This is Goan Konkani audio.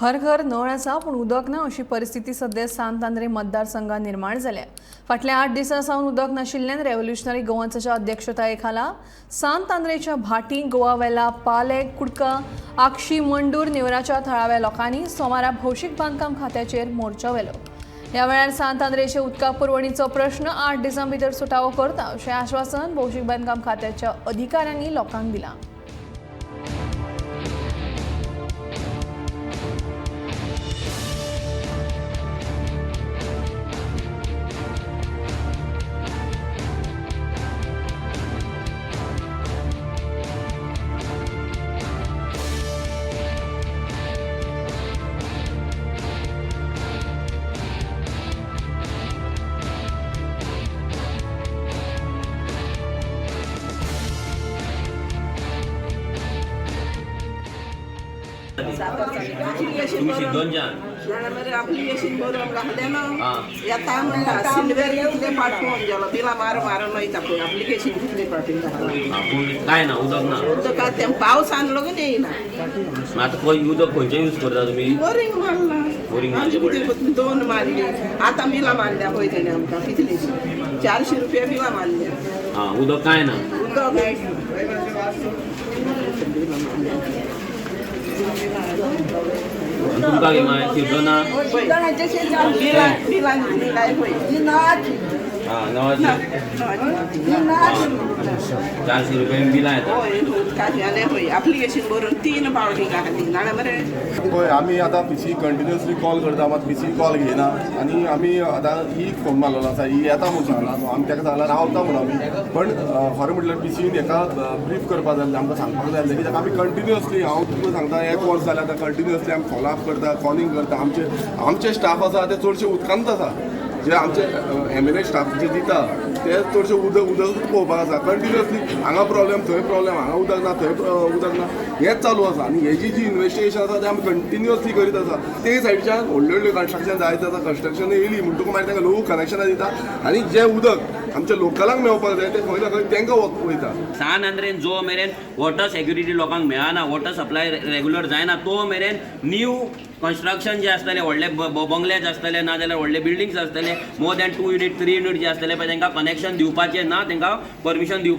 हर घर नळ आसा पूण उदक ना अशी परिस्थिती सध्या सांत आंद्रे मतदारसंघात निर्माण जाल्या. फाटल्या 8 दिसां सावन उदक नाशिल्ल्यान रेव्होल्युशनरी गोवन्साच्या अध्यक्षताये खाला सांत आंद्रेच्या भाटी, गोवा वेला, पाले, कुडका, आगशी, मंडूर, नेवराच्या थळाव्या लोकांनी सोमारा भौशीक बांदकाम खात्याचेर मोर्चा व्हेलो. ह्या वेळार सांत आंद्रेचे उदका पुरवणीचो प्रश्न 8 दिसां भितर सुटावो करता अशें आश्वासन भौशीक बांदकाम खात्याच्या अधिकाऱ्यांनी लोकांक दिलां. तुम्ही शिरदोनच्यान? जाणा मरे, अप्लिकेशन बरोवन घातलें ना. आं. येता म्हणटा सिल्वेर कितले पाठोवन गेलो, बिलां मार मारून वयता पळय. अप्लिकेशन कितले पाठोवन घातलां. आं, पूण काय ना, उदक ना. उदक आतां पावसान लगून येयना. मागीर आतां खंय उदक खंयचें यूज करता तुमी? बोरींग मारलां. बोरींग मारचें आमचे पडलें. कितें दोन मारली, आतां बिलां मारल्या पळय तेणें आमकां कितली, 400 रुपया बिलां मारल्या. आं, उदक काय ना. उदक बिलां मारल्या. आनी तुमकां कितें मागीर शिरदोना? बिलां बिलां दिलाय पळय. आं, नवाची 400 रुपया बिलां येता. हय, उदकाचें आनी पळय अप्लिकेशन बरोवन 3 फावटी घातली जाणा मरे. पळय, आमी आतां पीसी कंटिन्युअसली कॉल करता, मात पीसी कॉल घेयना. आनी आमी आतां ही फोन मारलेलो आसा, ही येता म्हूण सांगला, सो आमी ताका सांगला रावता म्हूण आमी. पण खरें म्हटल्यार पीसीन हेका ब्रीफ करपा जाय आसलें, आमकां सांगपाक जाय आसलें, कित्याक आमी कंटिन्युअसली, हांव तुमकां सांगता, एक वर्स जालें आतां कंटिन्युअसली आमी फॉलो अप करता, कॉलिंग करता. आमचे आमचे स्टाफ आसा ते चडशे उदकांत आसा. जे आमचे एमएलए स्टाफ जे दिता ते चडशे उदक उदकूच पळोवपाक आसा. कंटिन्युअसली हांगा प्रॉब्लेम, थंय प्रॉब्लेम, हांगा उदक ना, थंय उदक ना, हेंच चालू आसा. आनी हेजी जी इन्वेस्टिगेशन आसा तें आमी कंटिन्युअसली करीत आसा. ते सायडीच्यान व्हडले व्हडले कन्स्ट्रक्शन जायत आसा. कन्स्ट्रक्शन येयली म्हणटकूच मागीर तांकां लोक कनेक्शनां दिता आनी जें उदक आमच्या लोकलांक मेळपाक जाय तें खंय ना खंय तांकां वयता. सान आंद्रेन जो मेरेन वॉटर सेक्युरिटी लोकांक मेळना, वॉटर सप्लाय रेगुलर जायना, तो मेरेन न्यू कन्स्ट्रक्शन जे आसतले, व्हडले बंगले जे आसतले ना जाल्यार व्हडले बिल्डिंग्स आसतले, मोर दॅन 2 युनीट 3 युनीट जे आसतले पळय, तांकां कनेक्शन दिवपाचें ना, तांकां परमिशन दिवपाचें.